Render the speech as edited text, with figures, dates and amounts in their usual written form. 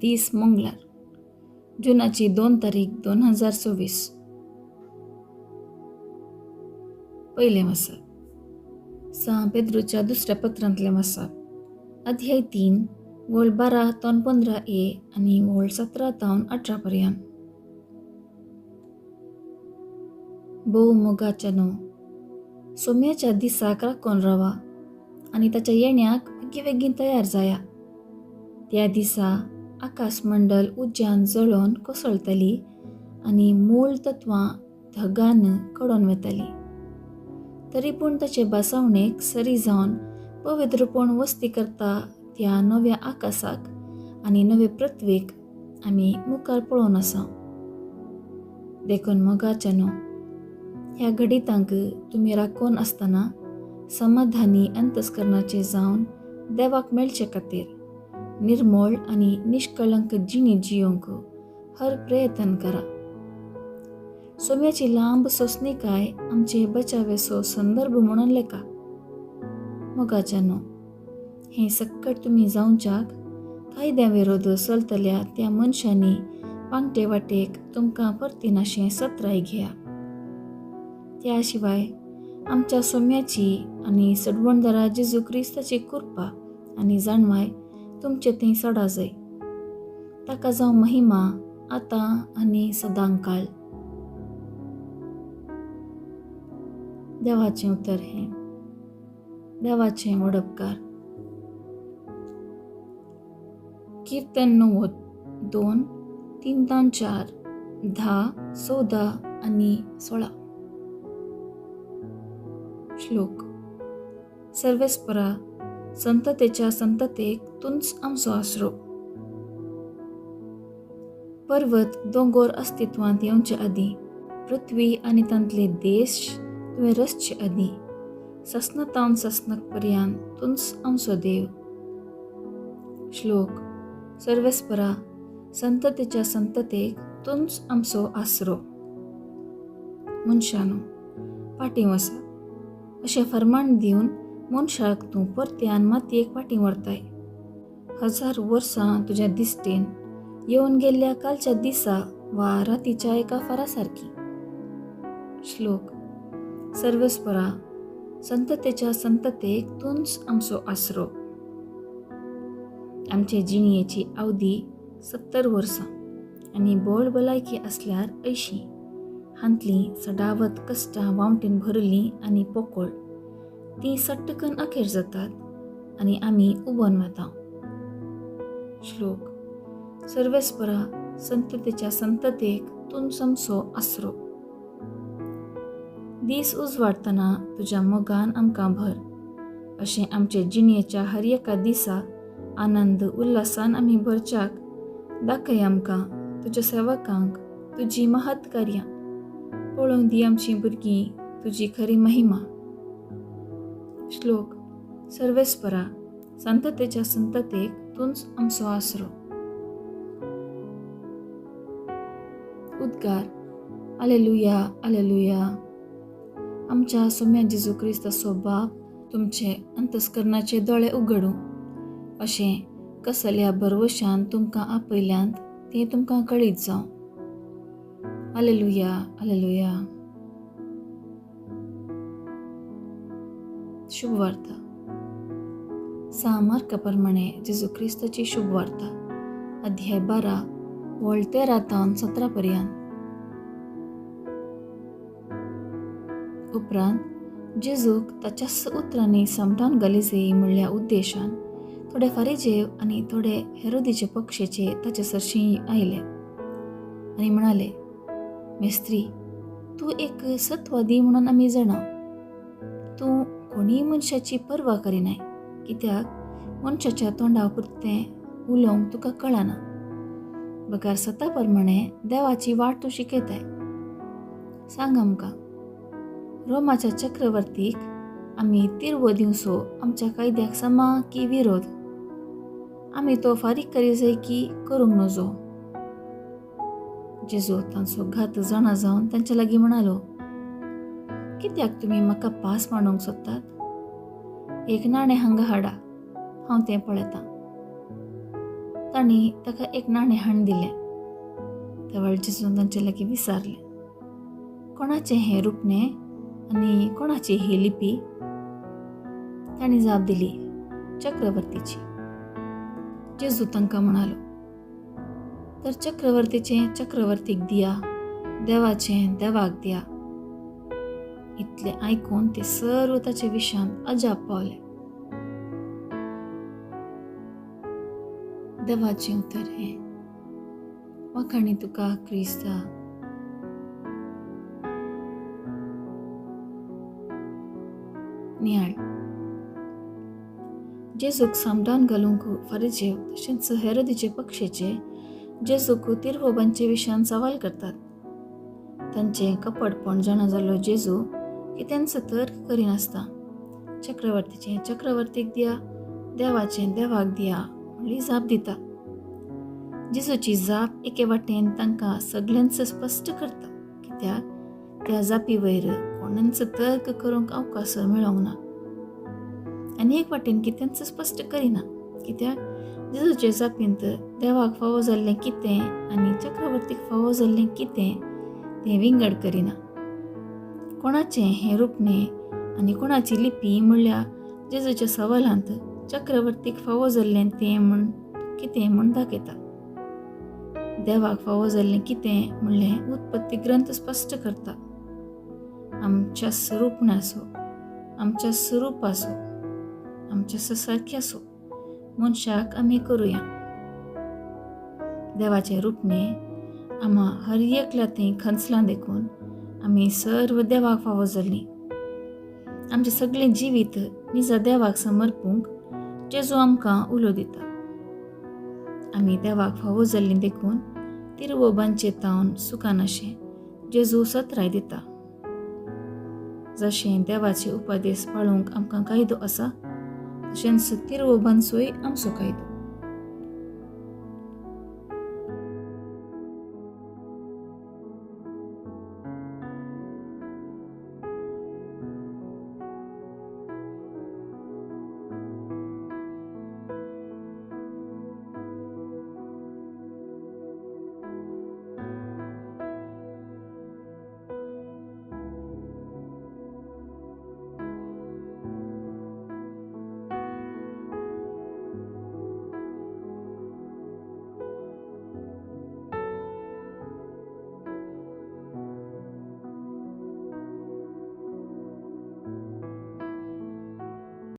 दीस मंगळार, जुनाची 2 तारीख 2024. पयलें वाचप सां पेद्रूच्या दुसऱ्या पत्रांतलें वाचप, अध्याय 3 वळ 12 तावन 15 ए आनी वळ 17 तावन 18 पर्यंत. भोव मोगाच्या न्हू, सोम्याच्या दिसाक राखून रावा आनी ताच्या येण्याक बेगीन बेगीन तयार जाया. त्या दिसा आकाशमंडल उज्यान जळोवन कोसळटली आनी मूळ तत्वां धगान कडोवन वेतली. तरी पूण ताचे बसावणेक सरी जावन पवित्रपण वस्ती करता त्या नव्या आकाशाक आनी नवे पृथ्वीक आमी मुखार पळोवन आसा. देखून मोगाच्या न्हू, ह्या घडितांक तुमी राखून आसतना समाधानी अंतस्करणाचे जावन देवाक मेळचे खातीर निर्मळ आनी निष्कळंक जिणी जियोंक हर प्रयत्न करा. सोम्याची लांब सोंसणीकाय आमचे बचावेचो संदर्भ म्हणून लेखा. मोगाच्या न्हू, हें सक्कट तुमी जावच्याक कायद्या विरोध चलतल्या त्या मनशांनी वांगटे वाटेक तुमकां परतीनाशें सत्राय घेया. त्या शिवाय आमच्या सोम्याची आनी सडवणदारा जेजू क्रिस्ताची कृपा आनी जाणवाय तुमचे थंय सडा जाय. ताका जावं महिमा आतां आनी सदांकाळ. देवाचें उतर हें. देवाचें वडपकार. कीर्तन 90, 2, 3 4, 10, 14 आनी 16. श्लोक. सर्वेस्परा संततेच्या संततेक तुंच आमचो आसरो. पर्वत दोंगोर अस्तित्वांत येवचे आदीं, पृथ्वी आनी तांतले देश तुवें रचचे आदीं, ससनतावन ससनक पर्यंत तुंच आमचो देव. श्लोक. सर्वेस्परा संततेच्या संततेक तुंच आमचो आसरो. मनशानो फाटीं वसा अशें फर्माण दिवन मनशाक तूं परत्यान मातयेक फाटीं व्हरताय. 1000 वर्सां तुज्या दिश्टेन येवन गेल्ल्या कालच्या दिसा वा रातीच्या एका फारा सारकी. श्लोक. सर्वेस्परा संततेच्या संततेक तूंच आमचो आसरो. आमचे जिणयेची अवधी 70 वर्सां आनी बोळ भलायकी आसल्यार 80. हांतलीं सदावत कश्टां वावटीन भरलीं आनी पोकोळ तीं सट्टकन अखेर जातात आनी आमी उबोन वता. श्लोक. सर्वेस्परा संततेच्या संततेक तूंच आमचो आसरो. दीस उजवाडटना तुज्या मोगान आमकां भर, अशें आमचे जिणयेच्या हर एका दिसा आनंद उल्हासान आमी भरच्याक दाखय आमकां तुज्या सेवकांक तुजी महत् कार्यां. पळोवंक दी आमचीं भुरगीं तुजी खरी महिमा. श्लोक. सर्वेस्परा संततेच्या संततेक तूंच आमचो आसरो. उद्गार. आलेलुया आलेलुया. आमच्या सोम्या जेजू क्रिस्ताचो बाप तुमचे अंतस्करणाचे दोळे उगडूं अशें कसल्या भरवशान तुमकां आपयल्यांत तें तुमकां कळीत जावं. आलेलुया आलेलुया. शुभवार्ता. सां मार्का प्रमाणे जेजू क्रिस्ताची शुभवार्ता, अध्याय 12 वळ 13 तावन 17 पर्यंत. उपरांत जेजूक ताच्याच उतरांनी समटावन घाली म्हणल्या उद्देशान थोडे फारीजेव आनी थोडे हेरोदीचे पक्षेचे ताचे सरशीं आयले आनी म्हणाले, मेस्त्री, तूं एक सत्वादी म्हणून आमी जाणा. तूं कोणीय मनशाची पर्वा करिनाय, कित्याक मनशाच्या तोंडा पुरतें उलोवंक तुका कळना, बगर सता प्रमाणे देवाची वाट तूं शिकयताय. सांग आमकां, रोमाच्या चक्रवर्तीक आमी तिरवो दिवचो आमच्या कायद्याक समा की विरोध? आमी तो फारीक करी जाय की करूंक नजो? जेजू तांचो घात जाणा जावन तांच्या लागीं म्हणालो, कित्याक तुमी म्हाका पास मांडूंक सोदतात? एक नाणें हांगा हाडा, हांव तें पळयतां. तांणी ताका एक नाणें हाडून दिलें. त्या वेळार जेजून तांचे लागीं विचारलें, कोणाचें हें रुपणें आनी कोणाची ही लिपी? तांणी जाप दिली, चक्रवर्तीची. जेजू तांकां म्हणालो, तर चक्रवर्तीचें चक्रवर्तीक दिया, देवाचें देवाक दिया. इतलें आयकून ते सर्व ताचे विशांत अजाप पावले. देवाचें उतर हें. वाखाणी तुका क्रिस्ता. नियाळ. जेजूक सामदान घालूंक फारिजेव तशेंच हेरोदीचे पक्षेचे जेजूक तिरवोबांचे विशयान सवाल करतात. तांचें कपटपण जाणा जाल्लो जेजू की तांचो तर्क करिनासता चक्रवर्तीचें चक्रवर्तीक दिया, देवाचें देवाक दिया म्हणली जाप दिता. जेजूची जाप एके वाटेन तांकां सगल्यांच स्पश्ट करता, कित्याक त्या जापी वयर कोणांचो तर्क करूंक अवकाश मेळोंक ना. आनी एक वाटेन कितेंच स्पश्ट करिना, कित्याक जेजूचे जापींत देवाक फावो जाल्लें कितें आनी चक्रवर्तीक फावो जाल्लें कितें तें विंगड करिना. कोणाचें हें रुपणें आनी कोणाची लिपी म्हणल्यार जेजूच्या सवालांत चक्रवर्तीक फावो जाल्लें तें म्हूण कितें म्हूण दाखयता. देवाक फावो जाल्लें कितें म्हणलें उत्पत्ती ग्रंथ स्पश्ट करता. आमच्या स्वरुपणाचो, आमच्या स्वरुपाचो, आमच्या सारक्याचो मनशाक आमी करुया. देवाचें रुपणें आमा हर एकल्या थंय खंचलां देखून आमी सर्व देवाक फावो जाल्लीं. आमचें सगळें जिवीत निजा देवाक समर्पूंक जेजू आमकां उलो दिता. आमी देवाक फावो जाल्लीं देखून तिरवोबांचे तावन सुखानाशें जेजू सत्राय दिता. जशें देवाचे उपदेश पाळूंक आमकां कायदो आसा, तशेंच तिरवोबांचोय आमचो कायदो.